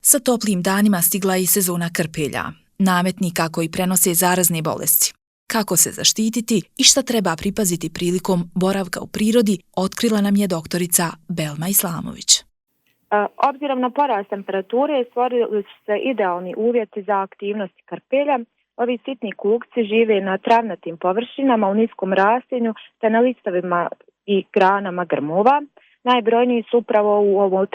Sa toplim danima stigla je i sezona krpelja, nametnika koji prenose zarazne bolesti. Kako se zaštititi i šta treba pripaziti prilikom boravka u prirodi, otkrila nam je doktorica Belma Islamović. Obzirom na porast temperature, stvorili su se idealni uvjeti za aktivnosti krpelja. Ovi sitni kukci žive na travnatim površinama u niskom rastinju te na listovima i granama grmova. Najbrojniji su upravo u ovom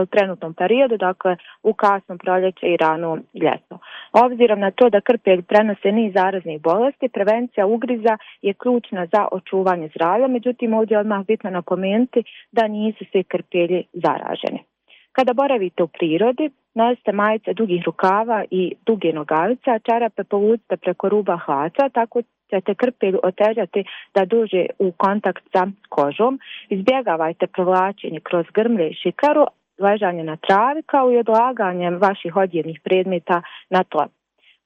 trenutnom periodu, dakle u kasnom proljeće i rano ljeto. Obzirom na to da krpelj prenose niz zaraznih bolesti, prevencija ugriza je ključna za očuvanje zdravlja, međutim ovdje je odmah bitno napomenuti da nisu svi krpelji zaraženi. Kada boravite u prirodi, nosite majice dugih rukava i duge nogavice, a čarape povucite preko ruba hlača, tako ćete krpelju otežati da dođe u kontakt sa kožom. Izbjegavajte provlačenje kroz grmlje i šikaru, ležanje na travi kao i odlaganjem vaših odjevnih predmeta na tlo.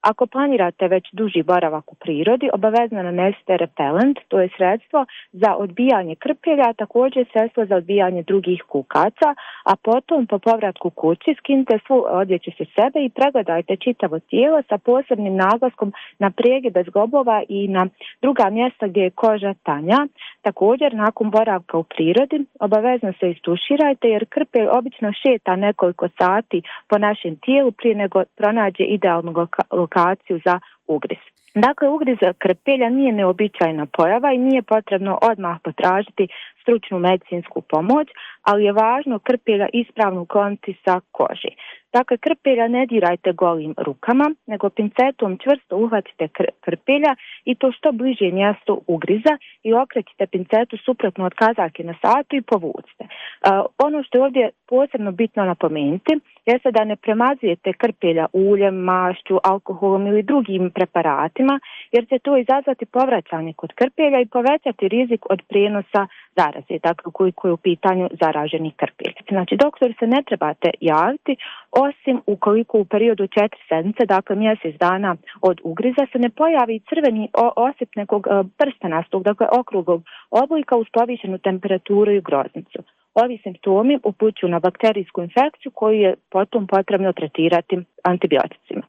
Ako planirate već duži boravak u prirodi, obavezno nanesite repelent, to je sredstvo za odbijanje krpelja, a također sredstvo za odbijanje drugih kukaca, a potom po povratku kući skinite svu odjeću sa sebe i pregledajte čitavo tijelo sa posebnim naglaskom na pregide zglobova i na druga mjesta gdje je koža tanja. Također, nakon boravka u prirodi, obavezno se istuširajte jer krpelj obično šeta nekoliko sati po našem tijelu prije nego pronađe idealnu lokaciju za ugriz. Dakle, ugriz krpelja nije neobičajna pojava i nije potrebno odmah potražiti stručnu medicinsku pomoć, ali je važno krpelja ispravno ukloniti sa kože. Dakle, krpelja ne dirajte golim rukama, nego pincetom čvrsto uhvatite krpelja i to što bliže mjestu ugriza i okrećite pincetu suprotno od kazaljke na satu i povucite. Ono što je ovdje posebno bitno napomenuti jeste da ne premazujete krpelja uljem, mašću, alkoholom ili drugim preparatima, jer će to izazvati povraćanje kod krpelja i povećati rizik od prijenosa zaraze, dakle ukoliko je u pitanju zaraženi krpelj. Znači, doktor se ne trebate javiti, osim ukoliko u periodu 4 sedmice, dakle mjesec dana od ugriza, se ne pojavi crveni osip nekog prstenastog, dakle okruglog oblika uz povišenu temperaturu i groznicu. Ovi simptomi upućuju na bakterijsku infekciju koju je potom potrebno tretirati antibioticima.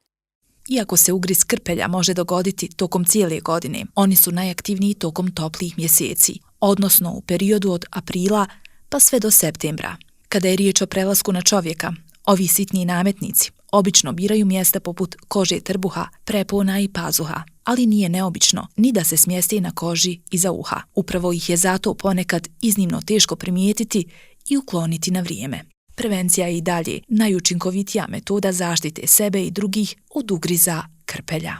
Iako se ugriz krpelja može dogoditi tokom cijele godine, oni su najaktivniji tokom toplih mjeseci, odnosno u periodu od aprila pa sve do septembra. Kada je riječ o prelasku na čovjeka, ovi sitni nametnici obično biraju mjesta poput kože trbuha, prepona i pazuha, ali nije neobično ni da se smjeste na koži iza uha. Upravo ih je zato ponekad iznimno teško primijetiti i ukloniti na vrijeme. Prevencija je i dalje najučinkovitija metoda zaštite sebe i drugih od ugriza krpelja.